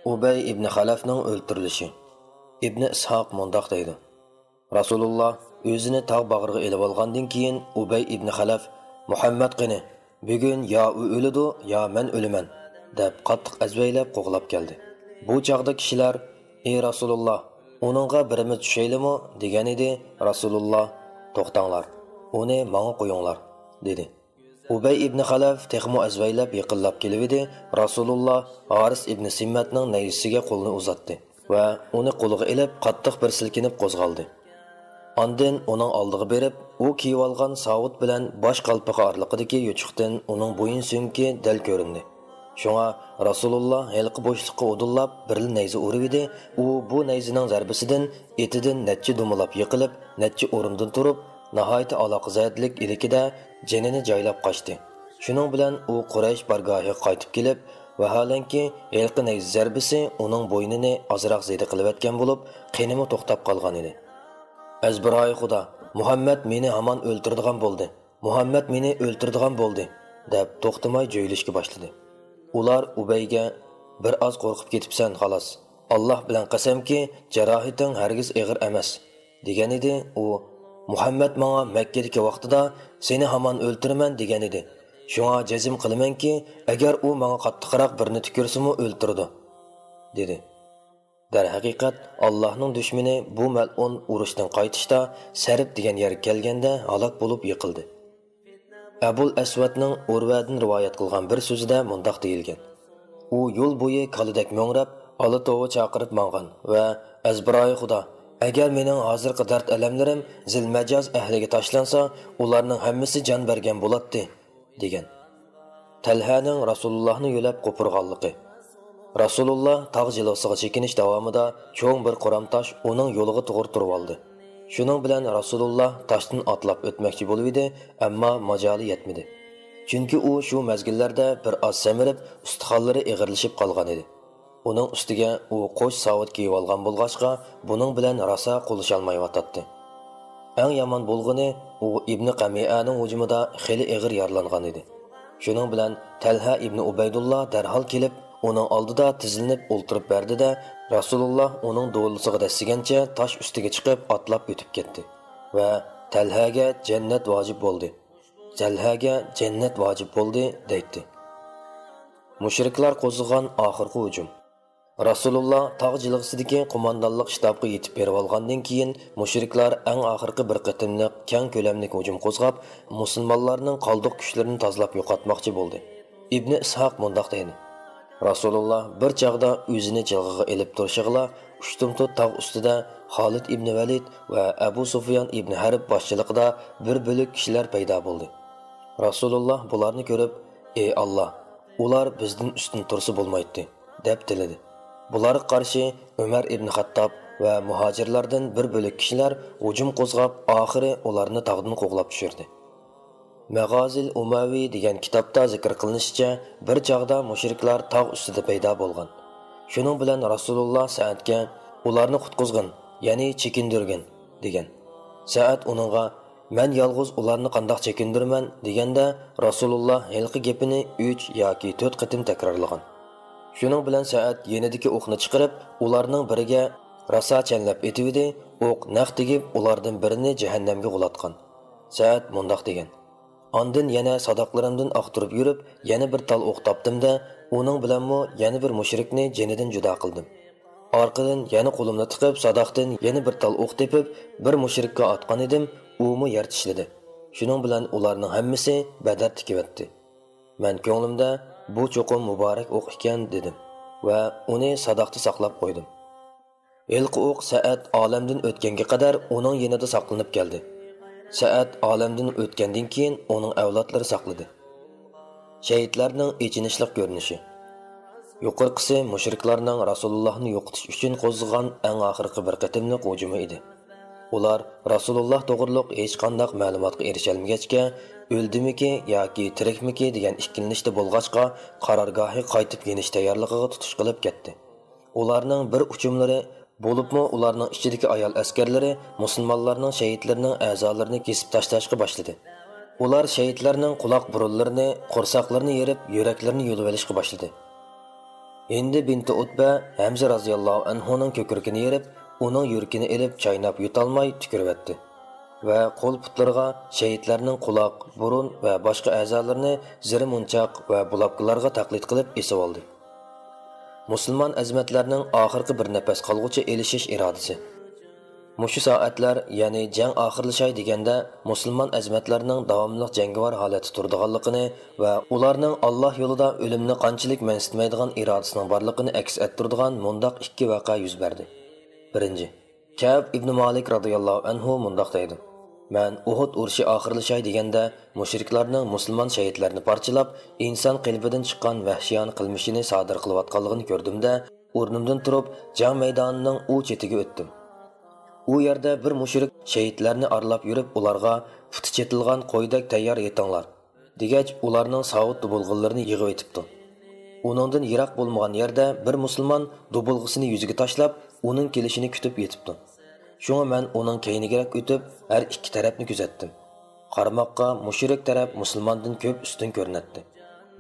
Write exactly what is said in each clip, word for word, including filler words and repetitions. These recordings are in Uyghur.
ئۇبەي ئىبنى خەلەفنىڭ ئۆلتۈرۈلۈشى. ئىبنى ئىسھاق مۇنداق دەيدۇ: رەسۇلۇللا ئۆزىنى تاغ باغرىغا ئېلىۋالغاندىن كېيىن، ئۇبەي ئىبنى خەلەف، «مۇھەممەد قېنى؟ بۈگۈن يا ئۇ ئۆلىدۇ، يا مەن ئۆلىمەن» دەپ، قاتتىق ئەزۋەيلەپ قوغلاپ كەلدى. بۇ چاغدا كىشىلەر، «ئى رەسۇلۇللا، ئۇنىڭغا بىرىمىز چۈشەيلىمۇ؟» دېگەنىدى. رەسۇلۇللا، «توختاڭلار، ئۇنى ماڭا قويۇڭلار» دېدى. ئۇبەي ئىبنى خەلەف تېخىمۇ ئەزۋەيلەپ يېقىنلاپ كېلىۋىدى، رەسۇلۇللا ھارىس ئىبنى سىممەتنىڭ نەيزىسىگە قولىنى ئۇزاتتى ۋە ئۇنى قولىغا ئېلىپ، قاتتىق بىر سىلكىنىپ قوزغالدى. ئاندىن ئۇنىڭ ئالدىغا بېرىپ، ئۇ كىيىۋالغان ساۋۇت بىلەن باش قالپىقى ئارىلىقىدىكى يوچۇقتىن ئۇنىڭ بويۇن سۆڭىكى دەل كۆرۈندى. شۇڭا رەسۇلۇللا ھېلىقى بوشلۇققا ئۇدۇللاپ بىرلا نەيزە ئۇرۇۋىدى، ئۇ بۇ نەيزىنىڭ زەربىسىدىن ئېتىدىن نەچچە دومىلاپ يىقىلىپ، نەچچە ئورۇندىن تۇرۇپ، ناھايىتى ئالاقزادىلىك ئىلكىدە جېنىنى جايلاپ قاچتى. شۇنىڭ بىلەن ئۇ قۇرەيش بارگاھىغا قايتىپ كېلىپ، ۋاھالەنكى، ھېلىقى نەيزە زەربىسى ئۇنىڭ بوينىنى ئازراق زېدە قىلىۋەتكەن بولۇپ، قېنىمۇ توختاپ قالغان ئىدى. «ئەزبىرايى خۇدا، مۇھەممەد مېنى ھامان ئۆلتۈرىدىغان بولدى! مۇھەممەد مېنى ئۆلتۈرىدىغان بولدى!» دەپ توختىماي جۆيلۈشكە باشلىدى. ئۇلار ئۇبەيگە، «بىر ئاز قورقۇپ كېتىپسەن، خالاس. ئاللاھ بىلەن قەسەمكى، جاراھىتىڭ ھەرگىز ئېغىر ئەمەس» دېگەنىدى. ئۇ، «مۇھەممەد ماڭا مەككىدىكى ۋاقتىدا سېنى ھامان ئۆلتۈرىمەن دېگەنىدى. شۇڭا جەزم قىلىمەنكى، ئەگەر ئۇ ماڭا قاتتىقراق بىرنى تۈكۈرسىمۇ ئۆلتۈرىدۇ» دېدى. دەرھەقىقەت، ئاللاھنىڭ دۈشمىنى بۇ مەلئۇن ئۇرۇشتىن قايتىشتا سەرىپ دېگەن يەرگە كەلگەندە ھالاك بولۇپ يىقىلدى. ئەبۇل ئەسۋەدنىڭ ئۇرۋەدىن رىۋايەت قىلغان بىر سۆزىدە مۇنداق دېيىلگەن: «ئۇ يول بويى كالىدەك مۆڭرەپ، ئالا توۋا چاقىرىپ ماڭغان ۋە، ئەزبىرايى خۇدا، ئەگەر مېنىڭ ھازىرقى دەرد-ئەلەملىرىم زىلمەجاز ئەھلىگە تاشلانسا، ئۇلارنىڭ ھەممىسى جان بەرگەن بولاتتى» دېگەن. تەلھەنىڭ رەسۇلۇللاھنى يۆلەپ قوپۇرغانلىقى. رەسۇلۇللا تاغ جىلغىسىغا چېكىنىش داۋامىدا چوڭ بىر قورام تاش ئۇنىڭ يولىغا توغرا تۇرۇۋالدى. شۇنىڭ بىلەن رەسۇلۇللا تاشتىن ئاتلاپ ئۆتمەكچى بولۇۋىدى، ئەمما ماجالى يەتمىدى. چۈنكى ئۇ شۇ مەزگىللەردە بىر ئاز سەمرىپ، ئۇستىخانلىرى ئېغىرلىشىپ قالغان ئىدى. ئۇنىڭ ئۈستىگە ئۇ قوش ساۋۇت كىيىۋالغان بولغاچقا، بۇنىڭ بىلەن راسا قولىشالمايۋاتاتتى. ئەڭ يامان بولغىنى، ئۇ ئىبنى قەمىئەنىڭ ھۇجۇمىدا خېلى ئېغىر يارىلانغان ئىدى. شۇنىڭ بىلەن تەلھە ئىبنى ئۇبەيدۇللا دەرھال كېلىپ، ئۇنىڭ ئالدىدا تىزلىنىپ ئولتۇرۇپ بەردى-دە، رەسۇلۇللا ئۇنىڭ دولىسىغا دەسسىگەنچە تاش ئۈستىگە چىقىپ ئاتلاپ ئۆتۈپ كەتتى ۋە، «تەلھەگە جەننەت ۋاجىپ بولدى! تەلھەگە جەننەت ۋاجىپ بولدى!» دەيتتى. مۇشرىكلار قوزغىغان ئاخىرقى ھۇجۇم. رەسۇلۇللا تاغ جىلغىسىدىكى قوماندانلىق شتابقا يېتىپ بېرىۋالغاندىن كېيىن، مۇشرىكلار ئەڭ ئاخىرقى بىر قېتىملىق كەڭ كۆلەملىك ھۇجۇم قوزغاپ، مۇسۇلمانلارنىڭ قالدۇق كۈچلىرىنى تازىلاپ يوقاتماقچى بولدى. ئىبنى ئىسھاق مۇنداق دەيدۇ: رەسۇلۇللا بىر چاغدا ئۆزىنى جىلغىغا ئېلىپ تۇرۇشىغىلا، ئۇشتۇمتۇت تاغ ئۈستىدە خالىد ئىبنى ۋەلىد ۋە ئەبۇ سۇفيان ئىبنى ھەرب باشچىلىقىدا بىر بۆلەك كىشىلەر پەيدا بولدى. رەسۇلۇللا بۇلارنى كۆرۈپ، «ئى ئاللا، ئۇلار بىزدىن ئۈستۈن تۇرسا بولمايتتى» دەپ تىلىدى. بۇلارغا قارشى ئۆمەر ئىبن خەتتاب ۋە مۇھاجىرلاردىن بىر بۆلەك كىشىلەر ھۇجۇم قوزغاپ، ئاخىرى ئۇلارنى تاغدىن قوغلاپ چۈشۈردى. مەغازىل ئۇمەۋى دېگەن كىتابتا زىكىر قىلىنىشىچە، بىر چاغدا مۇشرىكلار تاغ ئۈستىدە پەيدا بولغان. شۇنىڭ بىلەن رەسۇلۇللا سەئەدكە، «ئۇلارنى قۇتقۇزغىن، يەنى چېكىندۈرگىن» دېگەن. سەئەد ئۇنىڭغا، «مەن يالغۇز ئۇلارنى قانداق چېكىندۈرىمەن؟» دېگەندە، رەسۇلۇللا ھېلىقى گېپىنى ئۈچ ياكى تۆت قېتىم تەكرارلىغان. شۇنىڭ بىلەن سەئەد يېنىدىكى ئوقنى چىقىرىپ، ئۇلارنىڭ بىرىگە راسا چەنلەپ ئېتىۋىدى، ئوق نەق تېگىپ، ئۇلاردىن بىرىنى جەھەننەمگە غۇلاتقان. سەئەد مۇنداق دېگەن: «ئاندىن يەنە ساداقلىرىمدىن ئاختۇرۇپ يۈرۈپ، يەنە بىر تال ئوق تاپتىم-دە، ئۇنىڭ بىلەنمۇ يەنە بىر مۇشرىكنى جېنىدىن جۇدا قىلدىم. ئارقىدىن يەنە قولۇمنى تىقىپ، ساداقتىن يەنە بىر تال ئوق تېپىپ، بىر مۇشرىككە ئاتقان ئىدىم، ئۇمۇ يەر چىشلىدى. شۇنىڭ بىلەن ئۇلارنىڭ ھەممىسى بەدەر تىكىۋەتتى. مەن كۆڭلۈمدە، بۇ چوقۇم مۇبارەك ئوق ئىكەن، دېدىم ۋە ئۇنى ساداقتا ساقلاپ قويدۇم.» ھېلىقى ئوق سەئەد ئالەمدىن ئۆتكەنگە قەدەر ئۇنىڭ يېنىدا ساقلىنىپ كەلدى. سەئەد ئالەمدىن ئۆتكەندىن كېيىن ئۇنىڭ ئەۋلادلىرى ساقلىدى. شەھىتلەرنىڭ ئېچىنىشلىق كۆرۈنۈشى. يۇقىرىقىسى مۇشرىكلارنىڭ رەسۇلۇللاھنى يوقىتىش ئۈچۈن قوزغىغان ئەڭ ئاخىرقى بىر قېتىملىق ھۇجۇمى ئىدى. ئۇلار رەسۇلۇللا توغرۇلۇق ھېچقانداق مەلۇماتقا ئېرىشەلمىگەچكە، ئۆلدىمىكى ياكى تىرىكمىكى دېگەن ئىككىلىنىشتە بولغاچقا، قارارگاھىغا قايتىپ يېنىش تەييارلىقىغا تۇتۇش قىلىپ كەتتى. ئۇلارنىڭ بىر ئۇچۇملىرى، بولۇپمۇ ئۇلارنىڭ ئىچىدىكى ئايال ئەسكەرلىرى مۇسۇلمانلارنىڭ شېھىتلىرىنىڭ ئەزالىرىنى كېسىپ تاشلاشقا باشلىدى. ئۇلار شېھىتلەرنىڭ قۇلاق بۇرۇنلىرىنى، قورساقلىرىنى يېرىپ، يۈرەكلىرىنى يۇلۇۋېلىشقا باشلىدى. ھىندى بىنتى ئۇتبە ھەمزە رازىياللاھۇ ئەنھۇنىڭ كۆكرىكىنى يېرىپ، ئۇنىڭ يۈرىكىنى ئېلىپ چايناپ يۇتالماي تۈكۈرۈۋەتتى ۋە قول-پۇتلىرىغا شېھىتلەرنىڭ قۇلاق، بۇرۇن ۋە باشقا ئەزالىرىنى زىرى مونچاق ۋە بۇلاپكىلارغا تەقلىد قىلىپ ئېسىۋالدى. مۇسۇلمان ئەزىمەتلەرنىڭ ئاخىرقى بىر نەپەس قالغۇچە ئېلىشىش ئىرادىسى. مۇشۇ سائەتلەر، يەنى جەڭ ئاخىرلىشاي دېگەندە، مۇسۇلمان ئەزىمەتلەرنىڭ داۋاملىق جەڭگىۋار ھالەتتە تۇرىدىغانلىقىنى ۋە ئۇلارنىڭ ئاللاھ يولىدا ئۆلۈمنى قانچىلىك مەنسىتمەيدىغان ئىرادىسىنىڭ بارلىقىنى ئەكس ئەتتۈرىدىغان مۇنداق ئىككى ۋەقە يۈز بەردى. بىرىنچى، كەئب ئىبنى مالىك رازىياللاھۇ ئەنھۇ مۇنداق دەيدۇ: مەن ئۇھۇد ئۇرۇشى ئاخىرلىشاي دېگەندە، مۇشرىكلارنىڭ مۇسۇلمان شەھىتلەرنى پارچىلاپ، ئىنسان قېلىپىدىن چىققان ۋەھشىيانە قىلمىشىنى سادىر قىلىۋاتقانلىقىنى كۆردۈم-دە، ئورنۇمدىن تۇرۇپ، جەڭ مەيدانىنىڭ ئۇ چېتىگە ئۆتتۈم. ئۇ يەردە بىر مۇشرىك شەھىتلەرنى ئارىلاپ يۈرۈپ، ئۇلارغا «پۇتى چېتىلغان قويدەك تەييار يېتىڭلار» دېگەچ، ئۇلارنىڭ ساۋۇت دۇبۇلغىلىرىنى يىغىۋېتىپتۇ. ئۇنىڭدىن يىراق بولمىغان يەردە بىر مۇسۇلمان دۇبۇلغىسىنى يۈزىگە تاشلاپ، ئۇنىڭ كېلىشىنى كۈتۈپ يېتىپتۇ. شۇڭا مەن ئۇنىڭ كەينىگىرەك ئۆتۈپ، ھەر ئىككى تەرەپنى كۆزەتتىم. قارىماققا، مۇشرىك تەرەپ مۇسۇلماندىن كۆپ ئۈستۈن كۆرۈنەتتى.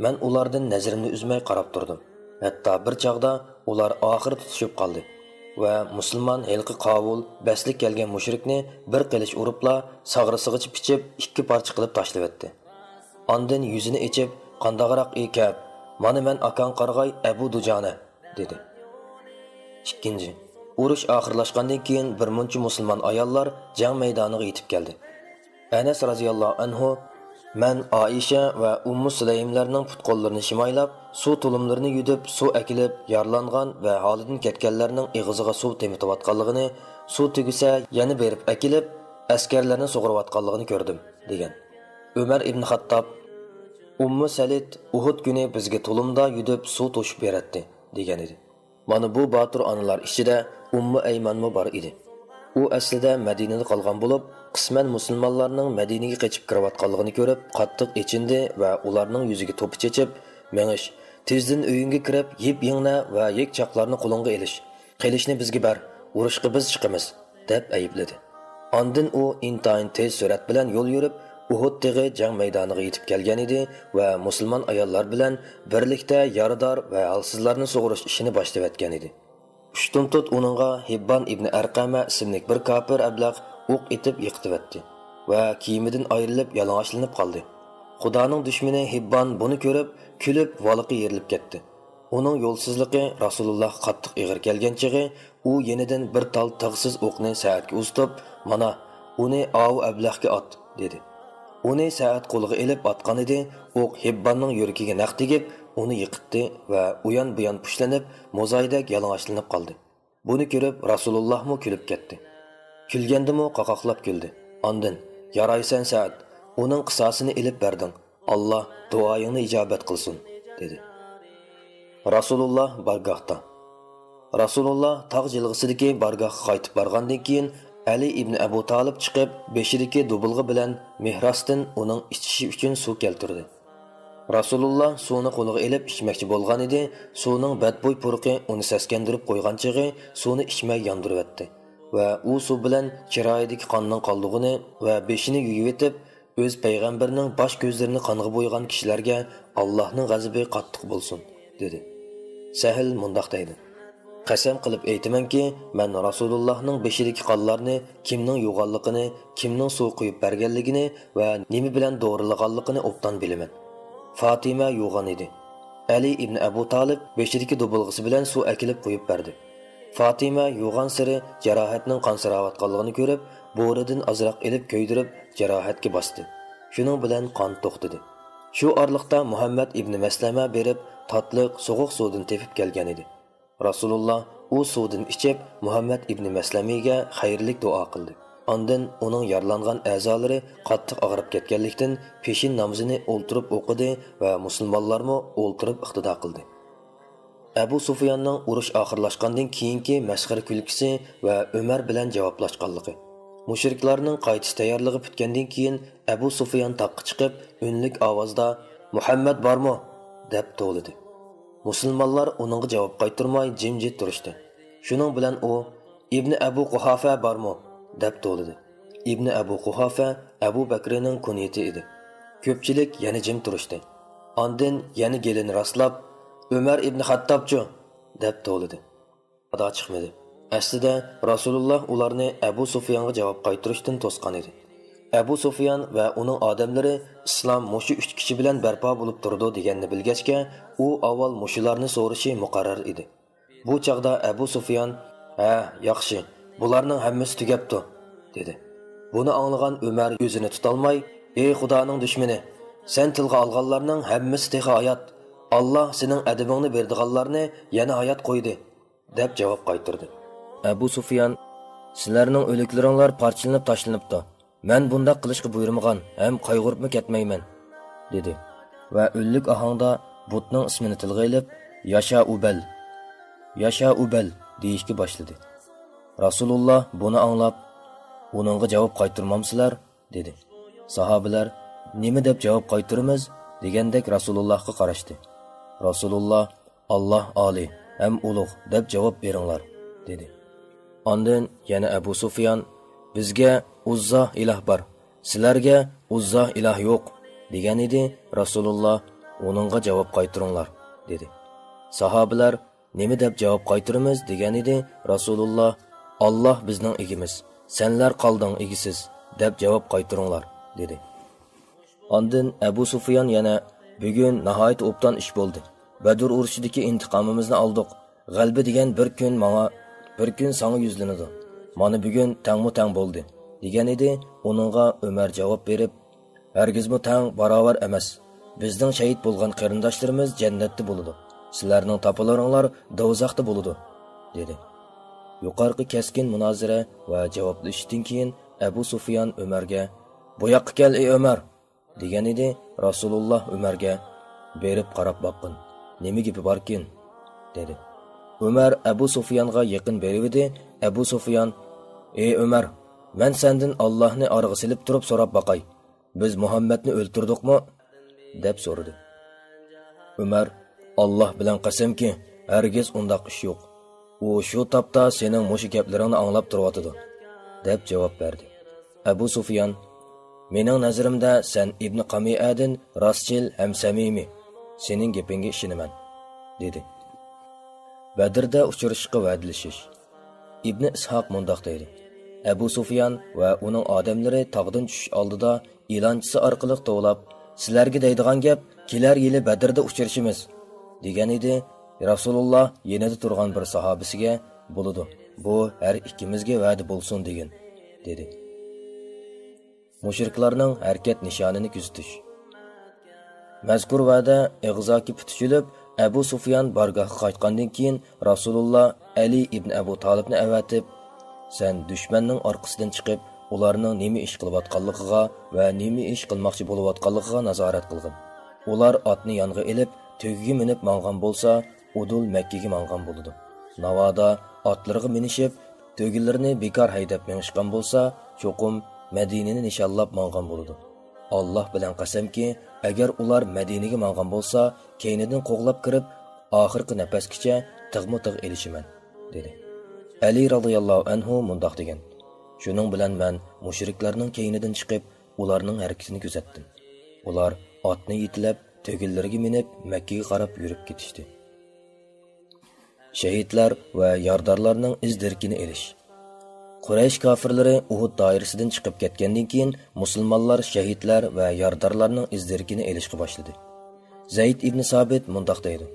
مەن ئۇلاردىن نەزىرىمنى ئۈزمەي قاراپ تۇردۇم. ھەتتا بىر چاغدا ئۇلار ئاخىرى تۇتۇشۇپ قالدى ۋە مۇسۇلمان ھېلىقى قاۋۇل، بەسلىك كەلگەن مۇشرىكنى بىر قىلىچ ئۇرۇپلا، ساغرىسىغىچە پىچىپ، ئىككى پارچە قىلىپ تاشلىۋەتتى. ئاندىن يۈزىنى ئېچىپ، «قانداقراق، ئى كەئب؟ مانا مەن ئاكاڭ قارىغاي ئەبۇ دۇجانە» دېدى. ئىككىنچى، ئۇرۇش ئاخىرلاشقاندىن كېيىن بىر مۇنچە مۇسۇلمان ئاياللار جەڭ مەيدانىغا يېتىپ كەلدى. ئەنەس رازىياللاھۇ ئەنھۇ، مەن ئائىشە ۋە ئۇممۇ سۇلەيملەرنىڭ پۇت-قوللىرىنى شىمايلاپ، سۇ تۇلۇملىرىنى يۈدۈپ، سۇ ئەكېلىپ، يارىلانغان ۋە ھالىدىن كەتكەنلەرنىڭ ئېغىزىغا سۇ تېمىتىۋاتقانلىقىنى، سۇ تۈگىسە يەنە بېرىپ ئەكېلىپ، ئەسكەرلەرنى سۇغۇرۇۋاتقانلىقىنى كۆردۈم، دېگەن. ئۆمەر ئىبن خاتتاب، ئۇممۇ سەلىت ئۇھۇد كۈنى بىزگە تۇلۇمدا يۈدۈپ سۇ توشۇپ بېرەتتى، دېگەن ئىدى. مانا بۇ باتۇر ئانىلار ئىچىدە ئۇممۇ ئەيمانمۇ بار ئىدى. ئۇ ئەسلىدە مەدىنىدە قالغان بولۇپ، قىسمەن مۇسۇلمانلارنىڭ مەدىنىگە قېچىپ كىرىۋاتقانلىقىنى كۆرۈپ، قاتتىق ئېچىندى ۋە ئۇلارنىڭ يۈزىگە توپا چېچىپ، «مېڭىش، تېزدىن ئۆيۈڭگە كىرىپ، يىپ-يىڭنە ۋە يەكچاقلارنى قولۇڭغا ئېلىش. قىلىچنى بىزگە بەر، ئۇرۇشقا بىز چىقىمىز» دەپ ئەيىبلىدى. ئاندىن ئۇ ئىنتايىن تېز سۈرئەت بىلەن يول يۈرۈپ، ئۇھۇد تېغى جەڭ مەيدانىغا يېتىپ كەلگەن ئىدى ۋە مۇسۇلمان ئاياللار بىلەن بىرلىكتە يارىدار ۋە ھالسىزلارنى سۇغۇرۇش ئىشىنى باشلىۋەتكەن ئىدى. ئۇشتۇمتۇت ئۇنىڭغا ھىببان ئىبنى ئەرقەمە ئىسىملىك بىر كاپىر ئەبلەخ ئوق ئېتىپ يىقىتىۋەتتى ۋە كىيىمىدىن ئايرىلىپ يالىڭاچلىنىپ قالدى. خۇدانىڭ دۈشمىنى ھىببان بۇنى كۆرۈپ، كۈلۈپ، ۋالىقى يېرىلىپ كەتتى. ئۇنىڭ يولسىزلىقى رەسۇلۇللاھقا قاتتىق ئېغىر كەلگەن چېغى، ئۇ يېنىدىن بىر تال تىغسىز ئوقنى سەئەتكە ئۇزىتىپ، «مانا، ئۇنى ئاۋۇ ئەبلەخكە ئات» دېدى. ئۇنى سەئەت قولىغا ئېلىپ ئاتقانىدى، ئوق ھىبباننىڭ يۈرىكىگە نەق تېگىپ، ئۇنى يىقىتتى ۋە ئۇيان-بۇيان پۇشلىنىپ، موزايدەك يالىڭاچلىنىپ قالدى. بۇنى كۆرۈپ، رەسۇلۇللاھمۇ كۈلۈپ كەتتى. كۈلگەندىمۇ قاقاقلاپ كۈلدى. ئاندىن، «يارايسەن، سەئەد، ئۇنىڭ قىساسىنى ئېلىپ بەردىڭ. ئاللا دۇئايىڭنى ئىجابەت قىلسۇن» دېدى. رەسۇلۇللا بارگاھتا. رەسۇلۇللا تاغ جىلغىسىدىكى بارگاھقا قايتىپ بارغاندىن كېيىن، ئەلى ئىبنى ئەبۇ تالىپ چىقىپ، بېشىدىكى دۇبۇلغا بىلەن مىھراستىن ئۇنىڭ ئىچىشى ئۈچۈن سۇ كەلتۈردى. رەسۇلۇللا سۇنى قولىغا ئېلىپ ئىچمەكچى بولغانىدى، سۇنىڭ بەتبۇي پۇرىقى ئۇنى سەسكەندۈرۈپ قويغان چېغى سۇنى ئىچمەي ياندۇرۇۋەتتى ۋە ئۇ سۇ بىلەن چىرايىدىكى قاننىڭ قالدۇقىنى ۋە بېشىنى يۇيۇۋېتىپ، ئۆز پەيغەمبىرىنىڭ باش كۆزلىرىنى قانغا بويىغان كىشىلەرگە ئاللاھنىڭ غەزىپى قاتتىق بولسۇن، دېدى. سەھىل مۇنداق دەيدۇ: قەسەم قىلىپ ئېيتىمەنكى، مەن رەسۇلۇللاھنىڭ بېشىدىكى قانلارنى كىمنىڭ يۇغانلىقىنى، كىمنىڭ سۇ قۇيۇپ بەرگەنلىكىنى ۋە نېمە بىلەن دورىلىغانلىقىنى ئوبدان بىلىمەن. فاتىمە يۇغان ئىدى. ئەلى ئىبنى ئەبۇ تالىپ بېشىدىكى دۇبۇلغىسى بىلەن سۇ ئەكېلىپ قۇيۇپ بەردى. فاتىمە يۇغانسېرى جاراھەتنىڭ قانسىراۋاتقانلىقىنى كۆرۈپ، بورىدىن ئازراق ئېلىپ كۆيدۈرۈپ، جاراھەتكە باستى. شۇنىڭ بىلەن قان توختىدى. شۇ ئارىلىقتا مۇھەممەد ئىبنى مەسلەمە بېرىپ، تاتلىق، سوغۇق سۇدىن تېپىپ كەلگەنىدى. رەسۇلۇللا ئۇ سۇدىن ئىچىپ، مۇھەممەد ئىبنى مەسلەمىگە خەيرلىك دۇئا قىلدى. ئاندىن ئۇنىڭ يارىلانغان ئەزالىرى قاتتىق ئاغرىپ كەتكەنلىكتىن، پېشىن نامىزىنى ئولتۇرۇپ ئوقۇدى ۋە مۇسۇلمانلارمۇ ئولتۇرۇپ ئىقتىدا قىلدى. ئەبۇ سۇفياننىڭ ئۇرۇش ئاخىرلاشقاندىن كېيىنكى مەسخىرە كۈلكىسى ۋە ئۆمەر بىلەن جاۋابلاشقانلىقى. مۇشرىكلارنىڭ قايتىش تەييارلىقى پۈتكەندىن كېيىن، ئەبۇ سۇفيان تاغقا چىقىپ، ئۈنلۈك ئاۋازدا، «مۇھەممەد بارمۇ؟» دەپ توۋلىدى. مۇسۇلمانلار ئۇنىڭغا جاۋاب قايتۇرماي جىمجىت تۇرۇشتى. شۇنىڭ بىلەن ئۇ، «ئىبنى ئەبۇ قۇھافە بارمۇ؟» دەپ توۋلىدى. ئىبنى ئەبۇ قۇھافە ئەبۇ بەكرىنىڭ كۇنيىتى ئىدى. كۆپچىلىك يەنە جىم تۇرۇشتى. ئاندىن يەنە گېلىنى راستلاپ، ئۆمەر ئىبنى خەتتابچۇ؟ دەپ توۋلىدى. سادا چىقمىدى. ئەسلىدە رەسۇلۇللا ئۇلارنى ئەبۇ سۇفيانغا جاۋاب قايتۇرۇشتىن توسقان ئىدى. ئەبۇ سۇفيان ۋە ئۇنىڭ ئادەملىرى ئىسلام مۇشۇ ئۈچ كىشى بىلەن بەرپا بولۇپ تۇرىدۇ دېگەننى بىلگەچكە، ئۇ ئاۋۋال مۇشۇلارنى سورىشى مۇقەررەر ئىدى. بۇ چاغدا ئەبۇ سۇفيان، ھە، ياخشى، بۇلارنىڭ ھەممىسى تۈگەپتۇ، دېدى. بۇنى ئاڭلىغان ئۆمەر ئۆزىنى تۇتالماي، ئى خۇدانىڭ دۈشمىنى، سەن تىلغا ئالغانلارنىڭ ھەممىسى تېخى ھايات. ئاللا سېنىڭ ئەدىپىڭنى بېرىدىغانلارنى يەنە ھايات قويدى، دەپ جاۋاب قايتۇردى. ئەبۇ سۇفيان، سىلەرنىڭ ئۆلۈكلىرىڭلار پارچىلىنىپ تاشلىنىپتۇ. مەن بۇنداق قىلىشقا بۇيرۇمىغان ھەم قايغۇرۇپمۇ كەتمەيمەن، دېدى ۋە ئۈنلۈك ئاھاڭدا بۇتنىڭ ئىسمىنى تىلغا ئېلىپ، ياشا ئۇبەل، ياشا ئۇبەل دېيىشكە باشلىدى. رەسۇلۇللا بۇنى ئاڭلاپ، ئۇنىڭغا جاۋاب قايتۇرمامسىلەر؟ دېدى. ساھابىلەر، نېمە دەپ جاۋاب قايتۇرىمىز؟ دېگەندەك رەسۇلۇللاھقا قاراشتى. رەسۇلۇللا، ئاللا ئالىي ھەم ئۇلۇغ دەپ جاۋاب بېرىڭلار، دېدى. ئاندىن يەنە ئەبۇ سۇفيان، بىزگە ئۇززا ئىلاھ بار، سىلەرگە ئۇززا ئىلاھ يوق، دېگەن ئىدى. رەسۇلۇللا، ئۇنىڭغا جاۋاب قايتۇرۇڭلار، دېدى. ساھابىلەر، نېمە دەپ جاۋاب قايتۇرىمىز؟ دېگەن ئىدى. رەسۇلۇللا، ئاللا بىزنىڭ ئىگىمىز، سەنلەر قالدىڭ ئىگىسىز، دەپ جاۋاب قايتۇرۇڭلار، دېدى. ئاندىن ئەبۇ سۇفيان يەنە، بۈگۈن ناھايىتى ئوبدان ئىش بولدى. بەدر ئۇرۇشىدىكى ئىنتىقامىمىزنى ئالدۇق. غەلىبە دېگەن بىر كۈن ماڭا، بىر كۈن ساڭا يۈزلىنىدۇ. مانا بۈگۈن تەڭمۇ تەڭ بولدى، دېگەن ئىدى. ئۇنىڭغا ئۆمەر جاۋاب بېرىپ، ھەرگىزمۇ تەڭ باراۋەر ئەمەس. بىزنىڭ شېھىت بولغان قېرىنداشلىرىمىز جەننەتتە بولىدۇ. سىلەرنىڭ تاپىلىرىڭلار دوزاختا بولىدۇ، دېدى. يۇقىرىقى كەسكىن مۇنازىرە ۋە جاۋابلىشىشتىن كېيىن ئەبۇ سۇفيان ئۆمەرگە، بۇ ياققا كەل، ئى ئۆمەر! دېگەن ئىدى. رەسۇلۇللا ئۆمەرگە، بېرىپ قاراپ باققىن، نېمە گېپى باركىن؟ دېدى. ئۆمەر ئەبۇ سۇفيانغا يېقىن بېرىۋىدى. ئەبۇ سۇفيان، ئى ئۆمەر، مەن سەندىن ئاللاھنى ئارىغا سېلىپ تۇرۇپ سوراپ باقاي، بىز مۇھەممەدنى ئۆلتۈردۇقمۇ؟ دەپ سورىدى. ئۆمەر، ئاللا بىلەن قەسەمكى، ھەرگىز ئۇنداق ئىش يوق. ئۇ شۇ تاپتا سېنىڭ مۇشۇ گەپلىرىڭنى ئاڭلاپ تۇرۇۋاتىدۇ، دەپ جاۋاب بەردى. ئەبۇ سۇفيان، مېنىڭ نەزىرىمدە سەن ئىبنى قامىئەدىن راستچىل ھەم سەمىمىي، سېنىڭ گېپىڭگە ئىشىنىمەن، دېدى. بەدرىدە ئۇچرىشىشقا ۋەدىلىشىش. ئىبنى ئىسھاق مۇنداق دەيدۇ، ئەبۇ سۇفيان ۋە ئۇنىڭ ئادەملىرى تاغدىن چۈشۈش ئالدىدا ئېلانچىسى ئارقىلىق توۋلاپ، سىلەرگە دەيدىغان گەپ، كېلەر يىلى بەدرىدە ئۇچرىشىمىز، دېگەن ئىدى. رەسۇلۇللا يېنىدا تۇرغان بىر ساھابىسىگە، بولىدۇ، بۇ ھەر ئىككىمىزگە ۋەدە بولسۇن دېگىن، دېدى. مۇشرىكلارنىڭ ھەرىكەت نىشانىنى كۆزىتىش. مەزكۇر ۋەدە ئېغىزاكى پۈتۈشۈلۈپ، ئەبۇ سۇفيان بارگاھقا قايتقاندىن كېيىن، رەسۇلۇللا ئەلى ئىبن ئەبۇ تالىپنى ئەۋەتىپ، سەن دۈشمەننىڭ ئارقىسىدىن چىقىپ، ئۇلارنىڭ نېمە ئىش قىلىۋاتقانلىقىغا ۋە نېمە ئىش قىلماقچى بولۇۋاتقانلىقىغا نازارەت قىلغىن. ئۇلار ئاتنى يانغا ئېلىپ، تۆگىگە مىنىپ ماڭغان بولسا، ئۇدۇل مەككىگە ماڭغان بولىدۇ. ناۋادا ئاتلىرىغا مىنىشىپ، تۆگىلىرىنى بىكار ھەيدەپ مېڭىشقان بولسا، چوقۇم مەدىنىنى نىشانلاپ ماڭغان بولىدۇ. ئاللا بىلەن قەسەمكى، ئەگەر ئۇلار مەدىنىگە ماڭغان بولسا، كەينىدىن قوغلاپ كىرىپ، ئاخىرقى نەپەسكىچە تىغمۇ تىغ ئېلىشىمەن، دېدى. ئەلى رازىياللاھۇ ئەنھۇ مۇنداق دېگەن، شۇنىڭ بىلەن مەن مۇشرىكلارنىڭ كەينىدىن چىقىپ، ئۇلارنىڭ ھەرىكىتىنى كۆزەتتىم. ئۇلار ئاتنى يېتىلەپ، تۆگىلىرىگە مىنىپ، مەككىگە قاراپ يۈرۈپ كېتىشتى. شېھىتلەر ۋە يارىدارلارنىڭ ئىز دېرىكىنى ئېلىش. قۇرەيش كاپىرلىرى ئۇھۇد دائىرىسىدىن چىقىپ كەتكەندىن كېيىن، مۇسۇلمانلار شېھىتلەر ۋە يارىدارلارنىڭ ئىز دېرىكىنى ئېلىشقا باشلىدى. زەيد ئىبنى سابىت مۇنداق دەيدۇ،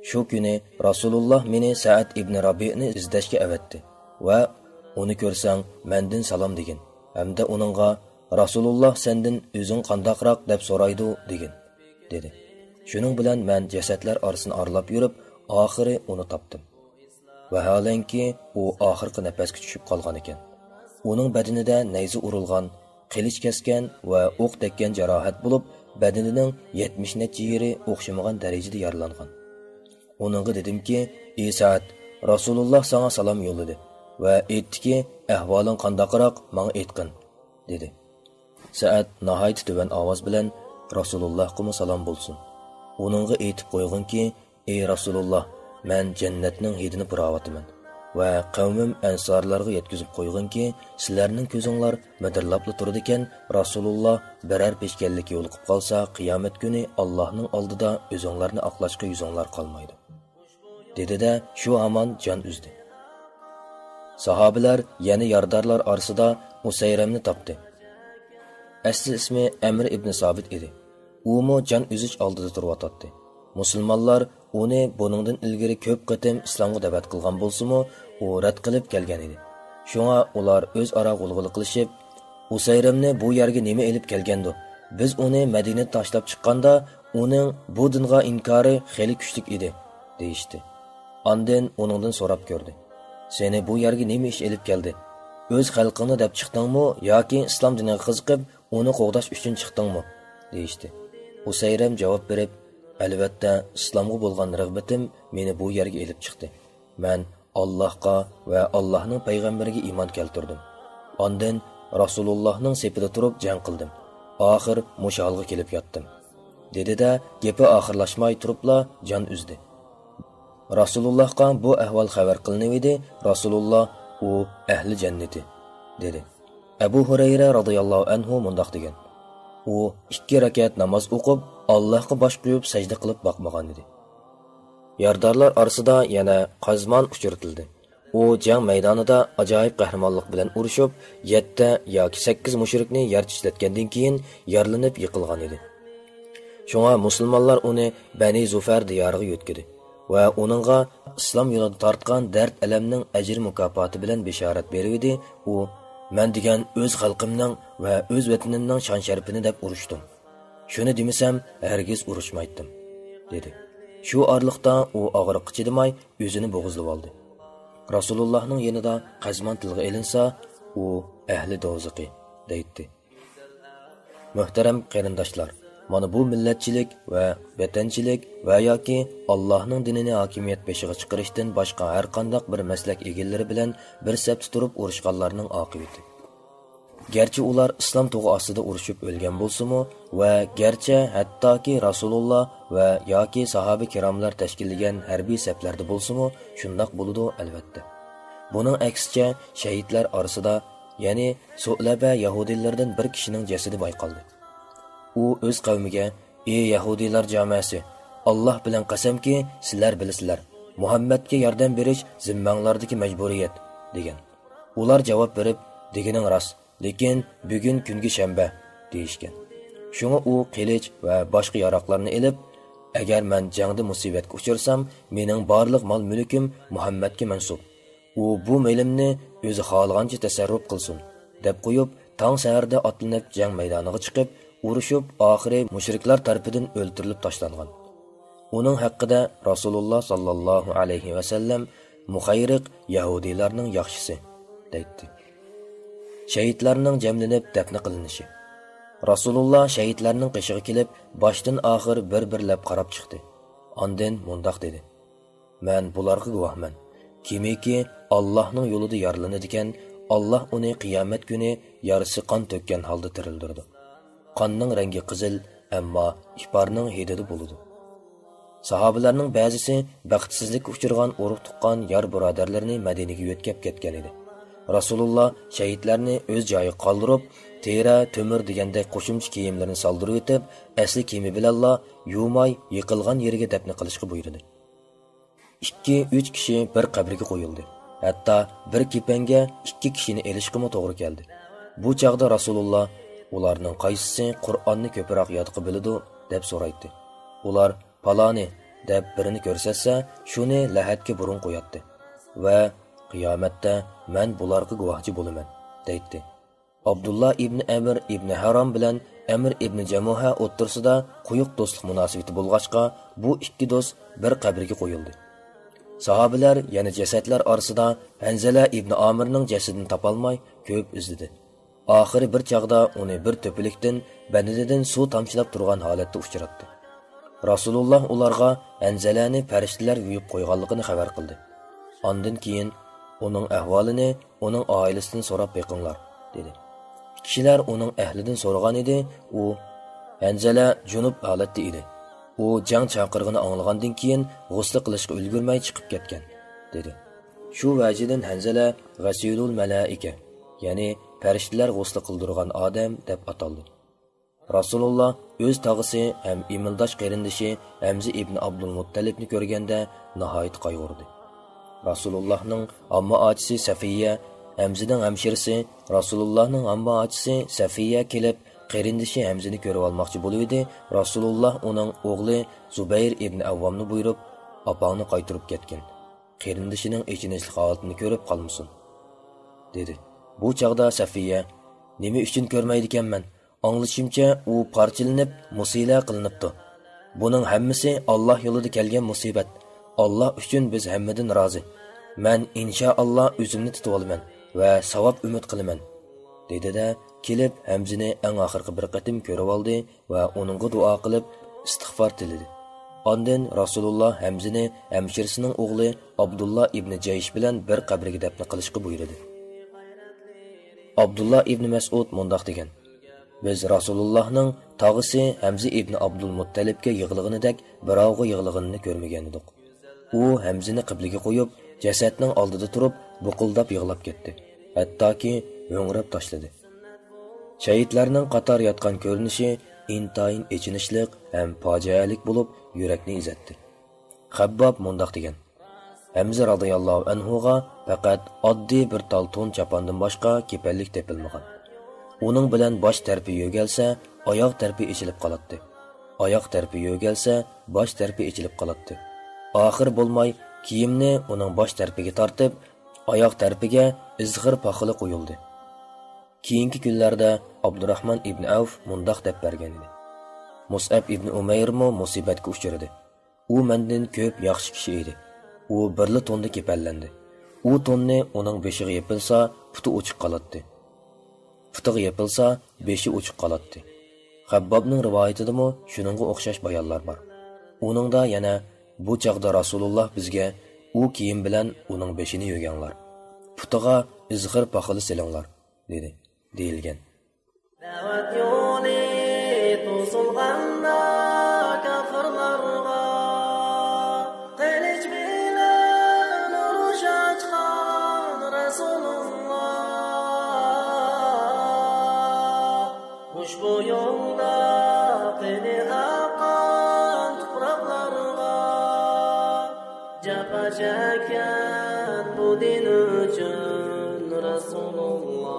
شۇ كۈنى رەسۇلۇللا مېنى سەئەد ئىبنى رابىئنى ئىزدەشكە ئەۋەتتى ۋە ئۇنى كۆرسەڭ، مەندىن سالام دېگىن ھەمدە ئۇنىڭغا، رەسۇلۇللا سەندىن ئۆزۈڭ قانداقراق دەپ سورايدۇ دېگىن، دېدى. شۇنىڭ بىلەن مەن جەسەتلەر ئارىسىنى ئارىلاپ يۈرۈپ، ئاخىرى ئۇنى تاپتىم. ۋەھالەنكى، ئۇ ئاخىرقى نەپەسكە چۈشۈپ قالغانىكەن. ئۇنىڭ بەدىنىدە نەيزە ئۇرۇلغان، قىلىچ كەسكەن ۋە ئوق تەگكەن جاراھەت بولۇپ، بەدىنىنىڭ يەتمىش نەچچە يېرى ئوخشىمىغان دەرىجىدە يارىلانغان. ئۇنىڭغا دېدىمكى، ئى سەئەد، رەسۇلۇللا ساڭا سالام يوللىدى ۋە ئېيتتىكى، ئەھۋالىڭ قانداقراق، ماڭا ئېيتقىن، دېدى. سەئەد ناھايىتى تۆۋەن ئاۋاز بىلەن، رەسۇلۇللاھقىمۇ سالام بولسۇن. ئۇنىڭغا ئېيتىپ قويغىنكى، ئى رەسۇلۇللا، مەن جەننەتنىڭ ھىدىنى پۇراۋاتىمەن ۋە قەۋمىم ئەنسارلارغا يەتكۈزۈپ قويغىنكى، سىلەرنىڭ كۆزۈڭلار مىدىرلاپلا تۇرىدىكەن، رەسۇلۇللا بىرەر پېشكەللىك يولۇقۇپ قالسا، قىيامەت كۈنى ئاللاھنىڭ ئالدىدا ئۆزۈڭلارنى ئاقلاشقا يۈزۈڭلار قالمايدۇ. دېدى-دە، شۇ ھامان جان ئۈزدى. ساھابىلەر يەنە يارىدارلار ئارىسىدا ئۇسەيرەمنى تاپتى. ئەسلى ئىسمى ئەمر ئىبنى سابىت ئىدى. ئۇمۇ جان ئۈزۈش ئالدىدا تۇرۇۋاتاتتى. مۇسۇلمانلار ئۇنى بۇنىڭدىن ئىلگىرى كۆپ قېتىم ئىسلامغا دەۋەت قىلغان بولسىمۇ، ئۇ رەت قىلىپ كەلگەن ئىدى. شۇڭا ئۇلار ئۆزئارا غۇلغۇلا قىلىشىپ، «ئۇسەيرىمنى بۇ يەرگە نېمە ئېلىپ كەلگەندۇ؟ بىز ئۇنى مەدىنىدە تاشلاپ چىققاندا، ئۇنىڭ بۇ دىنغا ئىنكارى خېلى كۈچلۈك ئىدى» دېيىشتى. ئاندىن ئۇنىڭدىن سوراپ كۆردى، «سېنى بۇ يەرگە نېمە ئىش ئېلىپ كەلدى؟ ئۆز خەلقىڭنى دەپ چىقتىڭمۇ ياكى ئىسلام دىنىغا قىزىقىپ، ئۇنى قوغداش ئۈچۈن چىقتىڭمۇ؟» دېيىشتى. ئۇسەيرەم جاۋاب بېرىپ، «ئەلۋەتتە، ئىسلامغا بولغان رىغبىتىم مېنى بۇ يەرگە ئېلىپ چىقتى. مەن ئاللاھقا ۋە ئاللاھنىڭ پەيغەمبىرىگە ئىمان كەلتۈردۈم. ئاندىن رەسۇلۇللاھنىڭ سېپىدە تۇرۇپ جەڭ قىلدىم. ئاخىر مۇشۇ ھالغا كېلىپ يەتتىم» دېدى-دە، گېپى ئاخىرلاشماي تۇرۇپلا جان ئۈزدى. رەسۇلۇللاھقا بۇ ئەھۋال خەۋەر قىلىنىۋىدى، رەسۇلۇللاھ، «ئۇ ئەھلى جەننىتى» دېدى. ئەبۇ ھۇرەيرە رازىياللاھۇ ئەنھۇ مۇنداق دېگەن، «ئۇ ئىككى رەكەت ناماز ئوقۇپ، ئاللاھقا باش قويۇپ سەجدە قىلىپ باقمىغان ئىدى.» يارىدارلار ئارىسىدا يەنە قازمان ئۇچرىتىلدى. ئۇ جەڭ مەيدانىدا ئاجايىپ قەھرىمانلىق بىلەن ئۇرۇشۇپ، يەتتە ياكى سەككىز مۇشرىكنى يەر چىتلەتكەندىن كېيىن يارىلىنىپ يىقىلغان ئىدى. شۇڭا مۇسۇلمانلار ئۇنى بەنى زۇفەر دىيارىغا يۆتكىدى ۋە ئۇنىڭغا ئىسلام يولىدا تارتقان دەرد-ئەلەمنىڭ ئەجرى مۇكاپاتى بىلەن بېشارەت بېرىۋىدى. ئۇ، «مەن دېگەن ئۆز خەلقىمنىڭ ۋە ئۆز ۋەتىنىمنىڭ شان-شەرىپىنى دەپ ئۇرۇشتۇم. شۇنى دېمىسەم، ھەرگىز ئۇرۇشمايتتىم» دېدى. شۇ ئارىلىقتا ئۇ ئاغرىققا چىدىماي، ئۆزىنى بوغۇزلىۋالدى. رەسۇلۇللاھنىڭ يېنىدا قەزمان تىلغا ئېلىنسا، ئۇ ئەھلى دوزىخى دەيتتى. مۆھتەرەم قېرىنداشلار، مانا بۇ مىللەتچىلىك ۋە ۋەتەنچىلىك ۋە ياكى ئاللاھنىڭ دىنىنى ھاكىمىيەت بېشىغا چىقىرىشتىن باشقا ھەرقانداق بىر مەسلەك ئىگىلىرى بىلەن بىر سەپتە تۇرۇپ ئۇرۇشقانلارنىڭ ئاقىۋىتى. گەرچە ئۇلار ئىسلام تۇغى ئاستىدا ئۇرۇشۇپ ئۆلگەن بولسىمۇ ۋە گەرچە ھەتتاكى رەسۇلۇللا ۋە ياكى ساھابە كىراملار تەشكىللىگەن ھەربىي سەپلەردە بولسىمۇ، شۇنداق بولىدۇ، ئەلۋەتتە. بۇنىڭ ئەكسىچە، شەھىدلەر ئارىسىدا، يەنى سۇئلەبە يەھۇدىيلىرىدىن بىر كىشىنىڭ جەسىتى بايقالدى. ئۇ ئۆز قەۋمىگە، «ئى يەھۇدىيلار جامەسى، ئاللا بىلەن قەسەمكى، سىلەر بىلىسىلەر، مۇھەممەدكە ياردەم بېرىش زىممەڭلاردىكى مەجبۇرىيەت» دېگەن. ئۇلار جاۋاب بېرىپ، «دېگىنىڭ راست، لېكىن بۈگۈن كۈنگى شەنبە» دېيىشكەن. شۇڭا ئۇ قىلىچ ۋە باشقا ياراقلارنى ئېلىپ، «ئەگەر مەن جەڭدە مۇسىبەتكە ئۇچرىسام، مېنىڭ بارلىق مال-مۈلكۈم مۇھەممەدكە مەنسۇپ. ئۇ بۇ مېلىمنى ئۆزى خالىغانچە تەسەررۇپ قىلسۇن» دەپ قويۇپ، تاڭ سەھەردە ئاتلىنىپ جەڭ مەيدانىغا چىقىپ، ئۇرۇشۇپ، ئاخىرى مۇشرىكلار تەرىپىدىن ئۆلتۈرۈلۈپ تاشلانغان. ئۇنىڭ ھەققىدە رەسۇلۇللا ساللاللاھۇ ئەلەيھى ۋەسەللەم، «مۇخەيرىق يەھۇدىيلارنىڭ ياخشىسى» دەيتتى. شەھىدلەرنىڭ جەملىنىپ دەپنە قىلىنىشى. رەسۇلۇللا شەھىدلەرنىڭ قېشىغا كېلىپ، باشتىن ئاخىر بىر-بىرلەپ قاراپ چىقتى. ئاندىن مۇنداق دېدى، «مەن بۇلارغا گۇۋاھمەن. كىمكى ئاللاھنىڭ يولىدا يارىلىنىدىكەن، ئاللاھ ئۇنى قىيامەت كۈنى يارىسى قان تۆككەن ھالدا تىرىلدۈرىدۇ. قاننىڭ رەڭگى قىزىل، ئەمما ئىپارنىڭ ھىدىدا بولىدۇ.» ساھابىلەرنىڭ بەزىسى بەختسىزلىككە ئۇچرىغان ئۇرۇق-تۇغقان، يار-بۇرادەرلىرىنى مەدىنىگە يۆتكەپ كەتكەن ئىدى. رەسۇلۇللا شەھىدلەرنى ئۆز جايىغا قالدۇرۇپ، تېرە، تۆمۈر دېگەندەك قوشۇمچە كىيىملىرىنى سالدۇرۇۋېتىپ، ئەسلى كىيىمى بىلەنلا يۇماي يىقىلغان يېرىگە دەپنە قىلىشقا بۇيرۇدى. ئىككى، ئۈچ كىشى بىر قەبرىگە قويۇلدى. ھەتتا بىر كېپەنگە ئىككى كىشىنى ئېلىشقىمۇ توغرا كەلدى. بۇ چاغدا رەسۇلۇللا، «ئۇلارنىڭ قايسىسى قۇرئاننى كۆپرەك يادقا بىلىدۇ؟» دەپ سورايتتى. ئۇلار، «پالانى» دەپ بىرىنى كۆرسەتسە، شۇنى لەھەتكە بۇرۇن قوياتتى ۋە «قىيامەتتە مەن بۇلارغا گۇۋاھچى بولىمەن» دەيتتى. ئابدۇللا ئىبنى ئەمر ئىبنى ھارام بىلەن ئەمر ئىبنى جەمۇھە ئوتتۇرىسىدا قويۇق دوستلۇق مۇناسىۋىتى بولغاچقا، بۇ ئىككى دوست بىر قەبرىگە قويۇلدى. ساھابىلەر يەنە جەسەتلەر ئارىسىدا ھەنزەلە ئىبنى ئامىرنىڭ جەسىتىنى تاپالماي كۆپ ئىزدىدى. ئاخىرى بىر چاغدا ئۇنى بىر تۆپىلىكتىن بەدىنىدىن سۇ تامچىلاپ تۇرغان ھالەتتە ئۇچراتتى. رەسۇلۇللا ئۇلارغا ھەنزەلەنى پەرىشتىلەر يۇيۇپ قويغانلىقىنى خەۋەر قىلدى. ئاندىن كېيىن، «ئۇنىڭ ئەھۋالىنى ئۇنىڭ ئائىلىسىدىن سوراپ بېقىڭلار» دېدى. كىشىلەر ئۇنىڭ ئەھلىدىن سورىغانىدى، ئۇ، «ھەنزەلە جۇنۇپ ھالەتتە ئىدى. ئۇ جەڭ چاقىرىقىنى ئاڭلىغاندىن كېيىن غۇسلى قىلىشقا ئۈلگۈرمەي چىقىپ كەتكەن» دېدى. شۇ ۋەجىدىن ھەنزەلە غەسىلۇل مەلائىكە، يەنى پەرىشتىلەر غۇسلى قىلدۇرغان ئادەم دەپ ئاتالدى. رەسۇلۇللا ئۆز تاغىسى ھەم ئىمىلداش قېرىندىشى ھەمزە ئىبنى ئابدۇلمۇتتەلىپنى كۆرگەندە ناھايىتى قايغۇردى. رەسۇلۇللانىڭ ئامما ئاچىسى سەفىيە، ھەمزىنىڭ ھەمشىرىسى، رەسۇلۇللانىڭ ئامما ئاچىسى سەفىيە كېلىپ، قېرىندىشى ھەمزىنى كۆرۈۋالماقچى بولۇۋىدى، رەسۇلۇللا ئۇنىڭ ئوغلى زۇبەير ئىبنى ئەۋۋامنى بۇيرۇپ، «ئاپاڭنى قايتۇرۇپ كەتكىن، قېرىندىشىنىڭ ئېچىنىشلىق ھالىتىنى كۆرۈپ قالمىسۇن» دېدى. بۇ چاغدا سەفىيە، «نېمە ئۈچۈن كۆرمەيدىكەنمەن؟ ئاڭلىشىمچە، ئۇ پارچىلىنىپ، مۇسىلە قىلىنىپتۇ. بۇنىڭ ھەممىسى ئاللا يولىدا كەلگەن مۇسىبەت. ئاللا ئۈچۈن بىز ھەممىدىن رازى. مەن، ئىنشائاللا، ئۆزۈمنى تۇتۇۋالىمەن ۋە ساۋاب ئۈمىد قىلىمەن» دېدى-دە، كېلىپ ھەمزىنى ئەڭ ئاخىرقى بىر قېتىم كۆرۈۋالدى ۋە ئۇنىڭغا دۇئا قىلىپ، ئىستىغپار تىلىدى. ئاندىن رەسۇلۇللا ھەمزىنى ھەمشىرىسىنىڭ ئوغلى ئابدۇللا ئىبنى جەيش بىلەن بىر قەبرىگە دەپنە قىلىشقا بۇيرۇدى. ئابدۇللا ئىبنى مەسئۇد مۇنداق دېگەن: «بىز رەسۇلۇللانىڭ تاغىسى ھەمزە ئىبنى ئابدۇلمۇتتەلىپكە يىغلىغىنىدەك بىراۋغا يىغلىغىنىنى كۆرمىگەنىدۇق.» ئۇ ھەمزىنى قىبلىگە قويۇپ، جەسەتنىڭ ئالدىدا تۇرۇپ، بۇقۇلداپ يىغلاپ كەتتى. ھەتتاكى ھۆڭرەپ تاشلىدى. شەھىدلەرنىڭ قاتار ياتقان كۆرۈنۈشى ئىنتايىن ئېچىنىشلىق ھەم پاجىئەلىك بولۇپ، يۈرەكنى ئېزەتتى. خەبباب مۇنداق دېگەن: «ھەمزە رازىياللاھۇ ئەنھۇغا پەقەت ئاددىي بىر تال تون چاپاندىن باشقا كېپەنلىك تېپىلمىغان. ئۇنىڭ بىلەن باش تەرىپى يۆگەلسە، ئاياغ تەرىپى ئېچىلىپ قالاتتى. ئاياغ تەرىپى يۆگەلسە، باش تەرىپى ئېچىلىپ قالاتتى. ئاخىرى بولماي، كىيىمنى ئۇنىڭ باش تەرىپىگە تارتىپ، ئاياغ تەرىپىگە ئىزغىر پاخىلى قويۇلدى.» كېيىنكى كۈنلەردە ئابدۇراخمان ئىبنى ئەۋف مۇنداق دەپ بەرگەن ئىدى: «مۇسئەب ئىبنى ئۇمەيرمۇ مۇسىبەتكە ئۇچرىدى. ئۇ مەندىن كۆپ ياخشى كىشى ئىدى. ئۇ بىرلا توندا كېپەنلەندى. ئۇ توننى ئۇنىڭ بېشىغا يېپىلسا، پۇتى ئوچۇق قالاتتى. پۇتىغا يېپىلسا، بېشى ئوچۇق قالاتتى.» خەببابنىڭ رىۋايىتىدىمۇ شۇنىڭغا ئوخشاش بايانلار بار. ئۇنىڭدا يەنە: «بۇ چاغدا رەسۇلۇللا بىزگە، ئۇ كىيىم بىلەن ئۇنىڭ بېشىنى يۆگەڭلار، پۇتىغا ئىزغىر پاخىلى سېلىڭلار» دېدى، دېيىلگەن. دەۋەت يولى توسۇلغاندا كاپىرلارغا، قىلىچ بىلەن ئۇرۇش ئاچقان رەسۇلۇللا. ئۇشبۇ يولدا قېنى ئاققان تۇپراقلارغا، جاپا چەككەن بۇ دىن ئۈچۈن رەسۇلۇللا.